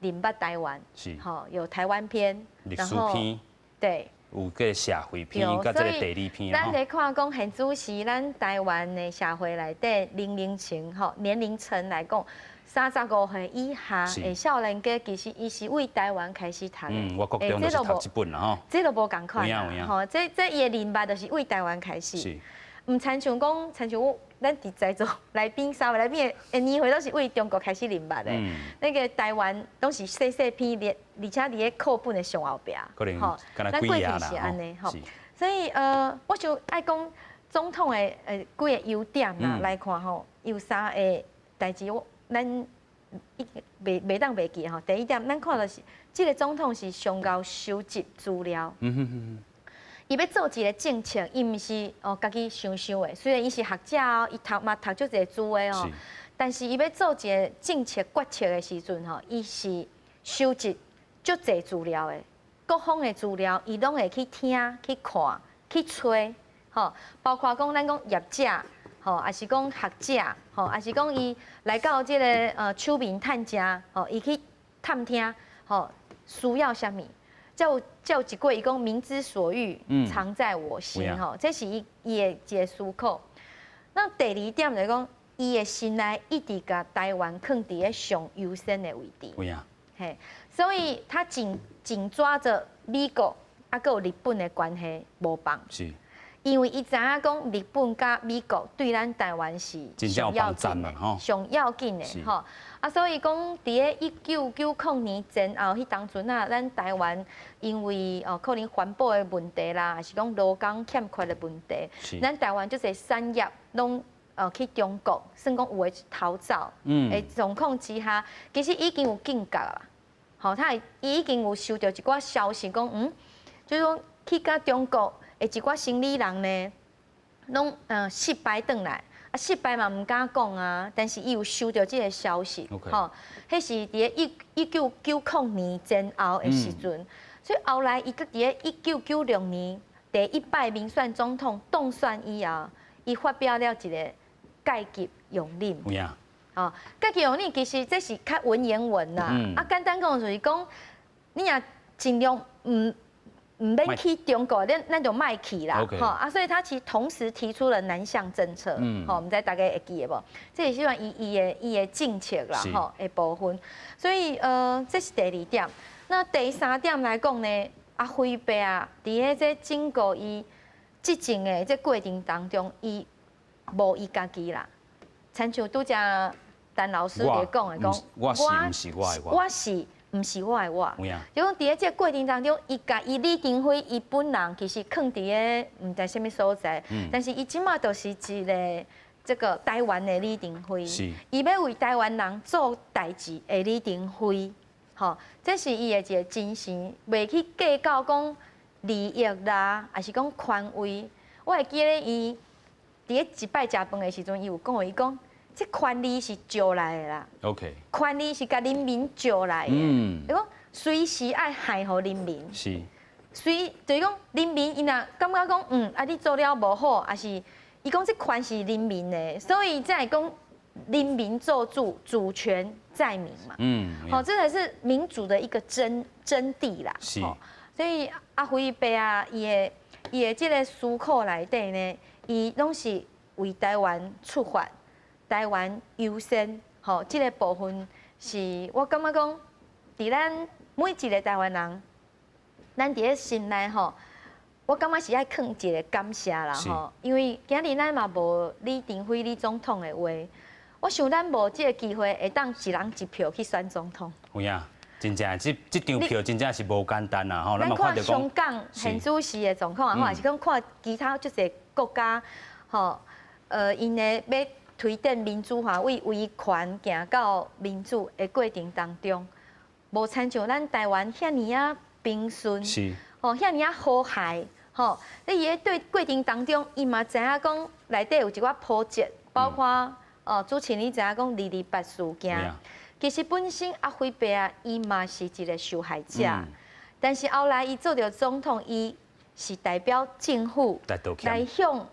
認捌台灣，吼，有台灣篇，歷史篇，對，有個社會篇，佮這个地理篇。咱來看講，現此時咱台灣的社會內底年齡層，吼，年齡層來講，35歲以下的少年家，其實伊是為台灣開始讀的。嗯，我國中就是讀這本啦吼。這都無仝款啦，吼，這伊的認捌就是為台灣開始。毋親像講，親像我咱佇在座來賓三位來賓的年歲攏是為中國開始認捌的。那個台灣攏是細細篇，而且佇咧課本的上後壁。吼，咱過去是按呢，吼。所以我想愛講總統的幾个優點啦，來看吼，有三个代誌，我咱一袂當袂記吼。第一點，咱看著是這个總統是上𠢕收集資料。伊欲做一个政策，伊毋是哦家己想想的。雖然伊是學者哦，伊讀嘛讀足濟書的哦，但是伊欲做一个政策決策的時陣吼，伊是收集足濟資料的，各方的資料，伊攏會去聽、去看、去揣，吼，包括講咱講業者，吼，抑是講學者，吼，抑是講伊來到這个手面探食，吼，伊去探聽，吼，需要啥物。才有一句伊講民之所欲，常在我心吼，這是伊的一个思考。那第二點就是講，伊的心內一直共台灣囥佇咧上優先的位置。嘿，所以他緊緊抓著美國啊，閣有日本的關係無放。因為伊知影講日本佮美國對咱台灣是上要緊的，上要緊的吼。啊，所以講佇咧1990年前後彼當陣啊，咱台灣因為哦可能環保的問題啦，抑是講勞工欠缺的問題，咱台灣足濟產業攏去中國，算講有的逃走的狀況之下，其實已經有警覺啦。吼，他伊已經有收著一寡消息，講就是講去佮中國的一寡生理人呢，攏失敗轉來，啊失敗嘛毋敢講啊，但是伊有收著這个消息，吼，彼是佇咧1990年前後的時陣，所以後來伊閣佇咧1996年第一擺民選總統當選以後，伊發表了一个戒急用忍。哦，戒急用忍其實這是較文言文啦，啊簡單講就是講，你若盡量毋免去中國，咱就莫去啦，吼啊！所以他其實同時提出了南向政策，吼，毋知大家會記得無？這是算伊的政策啦，吼的部分。所以這是第二點。那第三點來講呢，阿輝伯啊，佇咧這整個伊執政的這過程當中，伊無伊家己啦。親像拄才陳老師佇講的講，我是毋是我的我？我是毋是我的我？就講佇咧這個過程當中，伊共伊李登輝伊本人其實囥佇咧毋知啥物所在，但是伊這馬就是一个這个台灣的李登輝，伊欲為台灣人做代誌的李登輝，吼，這是伊的一个精神，袂去計較講利益啦，抑是講權位。我會記得伊佇咧一擺食飯的時陣，伊有講，伊講這權力是借來的啦。 權力是共人民借來的。伊講隨時愛還予人民。隨就是講人民伊若感覺講，啊你做了無好，抑是伊講這權是人民的，所以才會講人民做主，主權在民嘛。好，這才是民主的一個真諦啦。所以阿輝伯啊，伊的這個思考內底呢，伊攏是為台灣出發，台灣優先。吼，這個部分是我感覺講，佇咱每一個台灣人，咱佇咧心內吼，我感覺是愛囥一個感謝啦吼，因為今日咱嘛無李登輝李總統的話，我想咱無這個機會會當一人一票去選總統。有影，真正這張票真正是無簡單啊！吼，咱看香港現主時的狀況啊，還是講看其他足濟國家，吼，𪜶的欲推展民主化，為威權行到民主的過程當中，無親像咱台灣遐爾仔平順，吼，遐爾仔和諧，吼，你伊咧對過程當中，伊嘛知影講內底有一寡波折，包括哦，主持人你知影講228事件，其實本身阿輝伯啊，伊嘛是一個受害者，但是後來伊做著總統，伊是代表政府來向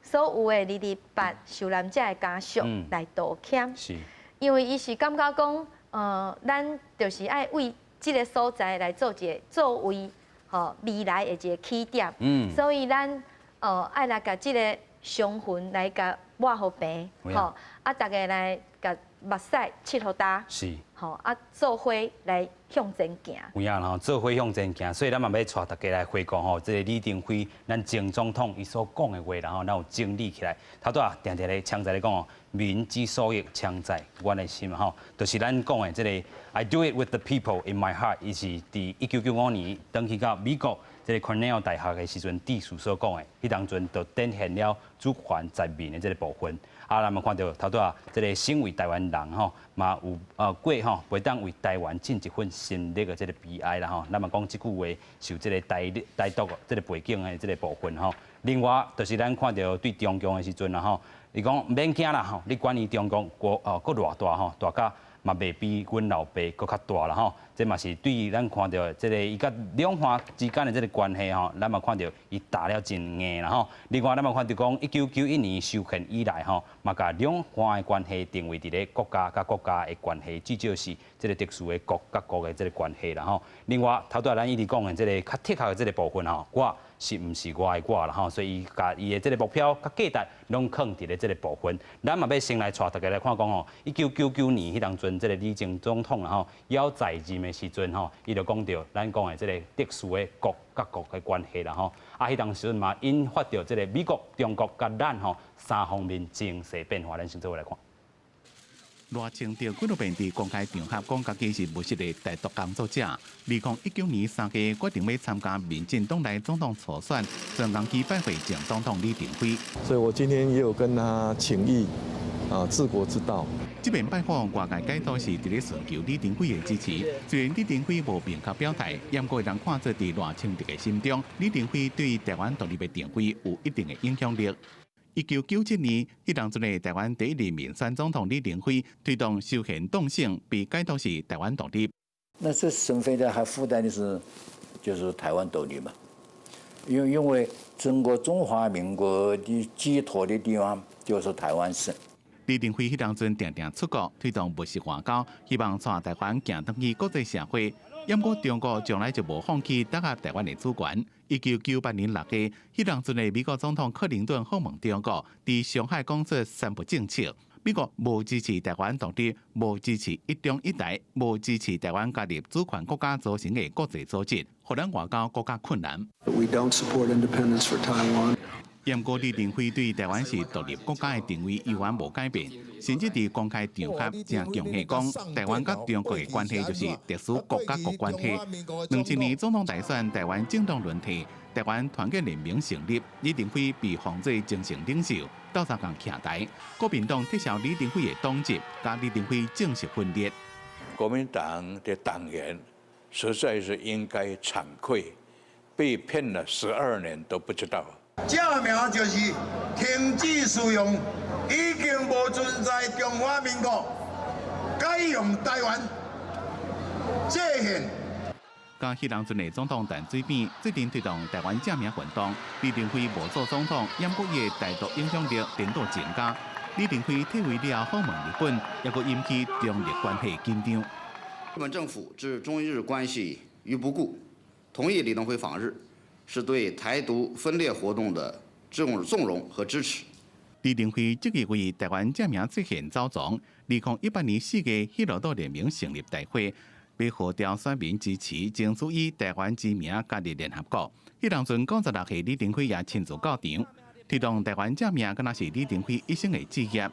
所有的228受難者的家屬來道歉，因為伊是感覺講，咱就是愛為這個所在來做一個作為吼未來的一個起點，所以咱愛來共這個傷痕來共抹予平，吼，啊，逐家來共目屎拭予焦，吼，啊，做伙來向前行。有影吼，做伙向前行，所以咱嘛欲帶大家來回顧吼，這個李登輝咱前總統伊所講的話，然後咱有整理起來。頭拄仔定定咧槍仔咧講哦，民之所欲，槍在阮的心吼，就是咱講的這個 I do it with the people in my heart，伊是佇1995年轉去到美國這個 Cornell 大學的時陣，致辭所講的，彼當陣就展現了主權在民的這個部分。啊，咱嘛看著頭拄仔這個身為台灣人吼，嘛有過吼，袂當為台灣盡一份心力的這個悲哀啦吼。咱嘛講這句話受這個台獨這個背景的這個部分吼。另外，就是咱看著對中共的時陣啦吼，伊講毋免驚啦吼，你管伊中共國哦閣偌大吼，大甲嘛袂比阮老爸閣較大啦吼。這嘛是對咱看著這個伊佮兩岸之間的這個關係吼，咱嘛看著伊打了真硬啦吼。另外，咱嘛看著講1991年修憲以來吼，嘛共兩岸的關係定位佇咧國家佮國家的關係，至少是這個特殊的國佮國的這個關係啦吼。另外，頭拄仔咱一直講的這個較適合的這個部分吼，我是毋是我的我啦吼，所以伊共伊的這個目標佮價值攏囥佇咧這個部分。咱嘛欲先來帶大家來看講吼，1999年彼當陣，這個李前總統啦吼，猶在任的時陣吼，伊就講著咱講的這個特殊的國佮國的關係啦吼。啊，彼當時陣嘛引發著這個美國、中國佮咱吼三方面情勢變化，咱先做伙來看。賴清德幾若遍佇公開場合講，家己是務實的台獨工作者。2019年3月決定欲參加民進黨內總統初選，專工去拜會前總統李登輝。所以我今天也有跟他請益啊，治國之道。這遍拜訪外界解讀是佇咧尋求李登輝的支持。雖然李登輝無明確表態，毋過會當看做佇賴清德的心中，李登輝對台灣獨立的定位有一定的影響力。1997年，彼當陣的台灣第一任民選總統李登輝推動修憲凍省，被解讀是台灣獨立。那這省份的還附帶的是，就是台灣獨立嘛。因為整個中華民國的寄託的地方就是台灣省。李登輝彼當陣定定出國推動務實外交，希望帶台灣行轉去國際社會。毋過中國從來就無放棄打壓台灣的主權。1998年6月，彼當陣的美國總統克林頓訪問中國，佇上海講出三不政策：美國無支持台灣獨立，無支持一中一台，無支持台灣加入主權國家組成的國際組織，予咱外交閣較困難。 We don't support independence for Taiwan. 毋過李登輝對台灣是獨立國家的定位依然無改變，甚至佇公開場合誠強硬講，台灣佮中國的關係就是特殊國佮國關係。2000年總統大選，台灣政黨輪替，台灣團結聯盟成立，李登輝被封做精神領袖，鬥相共徛台。國民黨撤銷李登輝的黨籍，佮李登輝正式分裂。國民黨的黨員實在是應該慚愧，被騙了12年都不知道。正名就是停止使用已經無存在中華民國，改用台灣制憲。佮彼當陣的總統陳水扁最近推動台灣正名運動，李登輝無做總統，毋過伊的台獨影響力顛倒增加。李登輝退位了後訪問日本，猶閣引起中日關係緊張。日本政府置中日關係於不顧，同意李登輝訪日，是對台獨分裂活動的這種縱容和支持。李登輝積極為台灣正名制憲走傱。2018年4月，喜樂島聯盟成立大會，欲號召選民支持，爭取以台灣之名加入聯合國。彼當陣96歲李登輝也親自到場，推動台灣正名，敢若是李登輝一生的志業。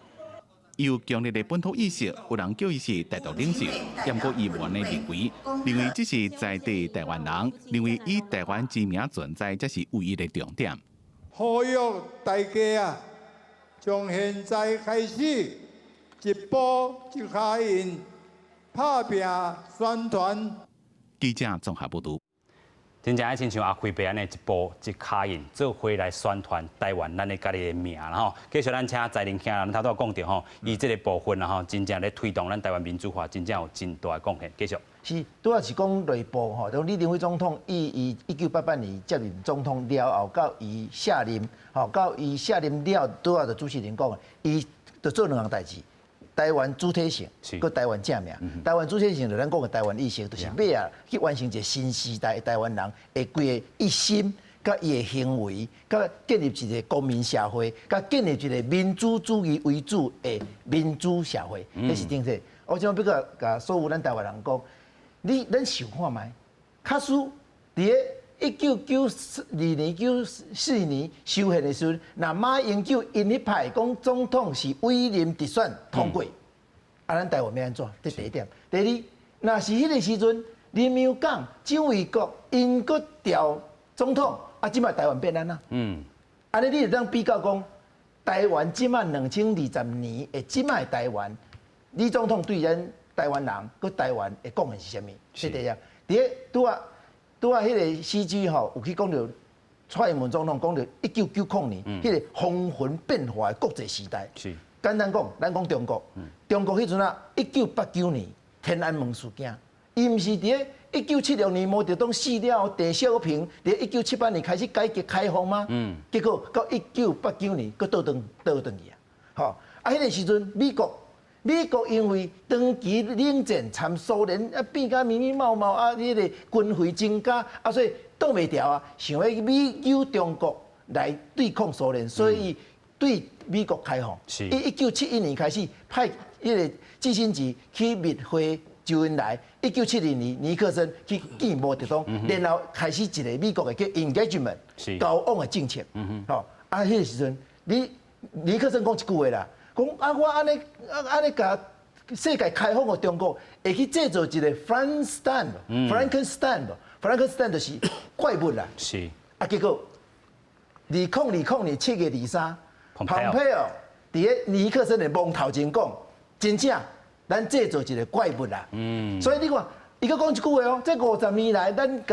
有強烈的本土意識，有人叫伊是台獨領袖，毋過伊無按呢認為，認為這是在地台灣人，認為以台灣之名存在，才是唯一的重點。呼籲大家啊，從現在開始，一步一跤印，拍拚宣傳。記者綜合報導。真正愛親像阿輝伯按呢一步一跤印，做伙來宣傳台灣咱的家己的名啦吼。繼續咱請在林兄，咱頭拄講著吼，伊這個部分啦吼，真正咧推動咱台灣民主化，真正有真大的貢獻。繼續。是，拄仔是講內部吼，就李登輝總統伊伊1988年接任總統了後，到伊卸任，吼，到伊卸任了，拄仔就主持人講的，伊就做兩項代誌。台灣主體性，閣台灣正名。台灣主體性就咱講的台灣意識，就是欲啊去完成一個新時代的台灣人的規個一心，佮伊的行為，佮建立一個公民社會，佮建立一個民主主義為主的民主社會，這是頂個。我想欲閣共所有咱台灣人講，你咱想看覓？假使佇咧1992年、94年修憲的時陣，若馬英九𪜶彼派講總統是委任直選通過，啊，咱台灣欲按怎？這第一點。第二，若是彼個時陣，林洋港、蔣緯國𪜶閣調總統，啊，這擺台灣變按怎？按呢你會當比較講，台灣這擺2020年的這擺台灣，李總統對咱台灣人閣台灣的貢獻是啥物？這第一。第二，拄仔拄仔彼個 CG 吼，有去講著蔡英文總統講著1990年，彼個風雲變化的國際時代。簡單講，咱講中國，中國彼陣啊，1989年天安門事件，伊毋是佇咧1976年毛澤東死了後，鄧小平佇1978年開始改革開放嗎？結果到1989年，閣倒轉倒轉去啊！吼，啊，彼個時陣美國，美國因為長期冷戰參蘇聯啊變甲密密茂茂啊，彼個軍費增加啊，所以擋袂牢啊，想欲美救中國來對抗蘇聯，所以對美國開放。伊1971年開始派彼個基辛格去密會周恩來，1972年尼克森去見毛澤東，然後開始一個美國的叫 engagement 交往的政策。吼，啊，彼個時陣，你尼克森講一句話啦，講啊，我按呢啊按呢共世界開放予中國，會去製造一個 Frankenstein，Frankenstein，Frankenstein 就是怪物啦。啊，結果2020年7月23，蓬佩奧佇咧尼克森的墓頭前講，真正咱製造一個怪物啦。所以你看，伊閣講一句話哦，這50年來，咱共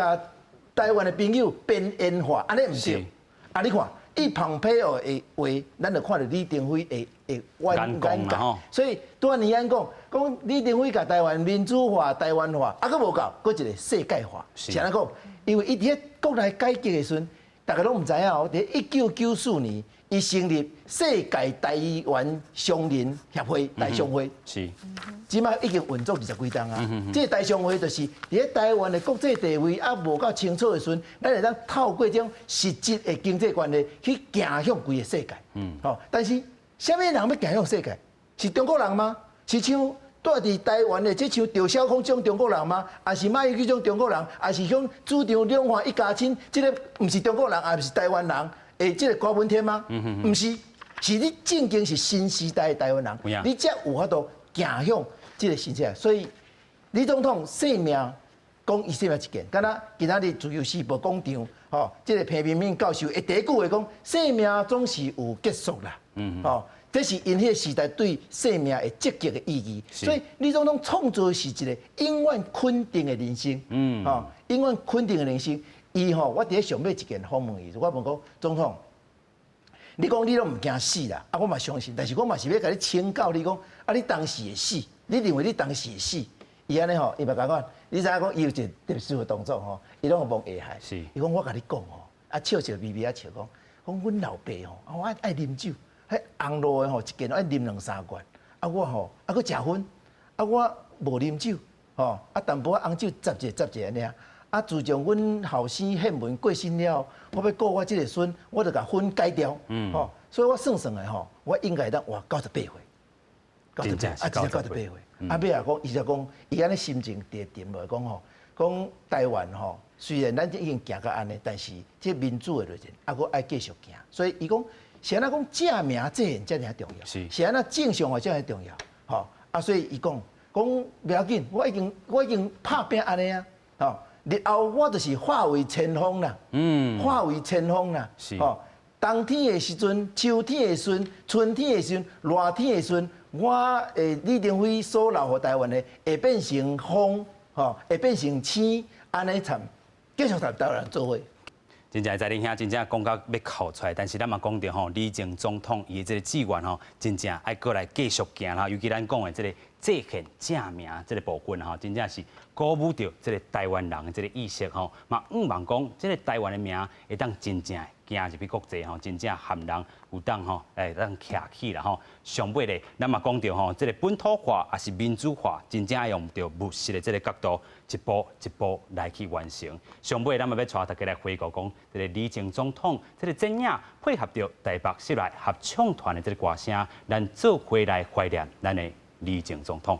台灣的朋友邊緣化，按呢毋對。啊，你看，以蓬佩奧的話，咱就看著李登輝的的眼眼界。所以拄仔年安講，講李登輝共台灣民主化、台灣化，啊，閣無夠，閣一個世界化。是按怎講？因為伊佇咧國內改革的時陣，大家攏毋知影哦。佇1994年，伊成立世界台灣商人協會台商會。這擺已經運作20幾冬啊。這個台商會就是佇咧台灣的國際地位猶無夠清楚的時陣，咱會當透過這種實質的經濟關係去行向規個世界。吼，但是啥物人欲行向世界？是中國人嗎？是像住佇台灣的這像趙少康這種中國人嗎？還是馬英九這種中國人？還是像主張兩岸一家親？這個毋是中國人，也毋是台灣人的這個郭文天嗎？毋是，是你正經是新時代的台灣人，你才有法度行向這個新時代。所以李總統性命講伊性命一件，敢若今仔日自由時報廣場，吼，這個彭明敏教授伊第一句話講：生命總是有結束啦。吼，這是𪜶彼個時代對生命的積極的意義。所以李總統創造的是一個永遠肯定的人生。吼，永遠肯定的人生。伊吼，我佇咧上尾一件訪問伊，我問講總統，你講你攏毋驚死啦，啊我嘛相信，但是我嘛是欲共你請教你講，啊你當時會死，你認為你當時會死？伊按呢吼，伊嘛共我講，你知影講伊有一個特殊的動作吼，伊攏會摸下頦。伊講我共你講吼，啊笑笑微微啊笑講，講阮老爸吼，啊我愛愛啉酒，彼紅露的吼一件愛啉兩三罐，啊我吼啊閣食薰，啊我無啉酒，吼啊淡薄仔紅酒雜一雜一按呢啊。啊自從阮後生憲文過身了，我欲顧我這个孫，我就共薰戒掉，吼，所以我算算的吼，我應該會當活98歲，98，啊真正98歲。啊，尾仔講，伊就講，伊按呢心情佇沉落來講吼，講台灣吼，雖然咱已經行到按呢，但是這民主的路線，猶閣愛繼續行。所以伊講，是按怎講正名制憲遮爾重要，是按怎正常化遮爾重要，吼啊，所以伊講講袂要緊，我已經我已經拍拚按呢啊，吼，日後我就是化為清風啦，化為清風啦，吼，冬天的時陣，秋天的時陣，春天的時陣，熱天的時陣。我的李登輝所留予台灣的會變成風，吼，會變成星，按呢參繼續佇台灣人做伙。真正在恁兄真正講到欲哭出來，但是咱嘛講著吼，李前總統伊的這个志願吼，真正愛閣來繼續行啦。尤其咱講的這个制憲正名這个部分吼，真正是鼓舞著這个台灣人的這个意識吼，嘛向望講這个台灣的名會當真正行入去國際吼，真正含人有當吼，會當徛起啦吼。上尾咧，咱嘛講著吼，這个本土化抑是民主化，真正愛用著務實的這个角度，一步一步來去完成。上尾，咱嘛欲帶大家來回顧講，這个李前總統這个剪影配合著台北室內合唱團的這个歌聲，咱做伙來懷念咱的李前總統。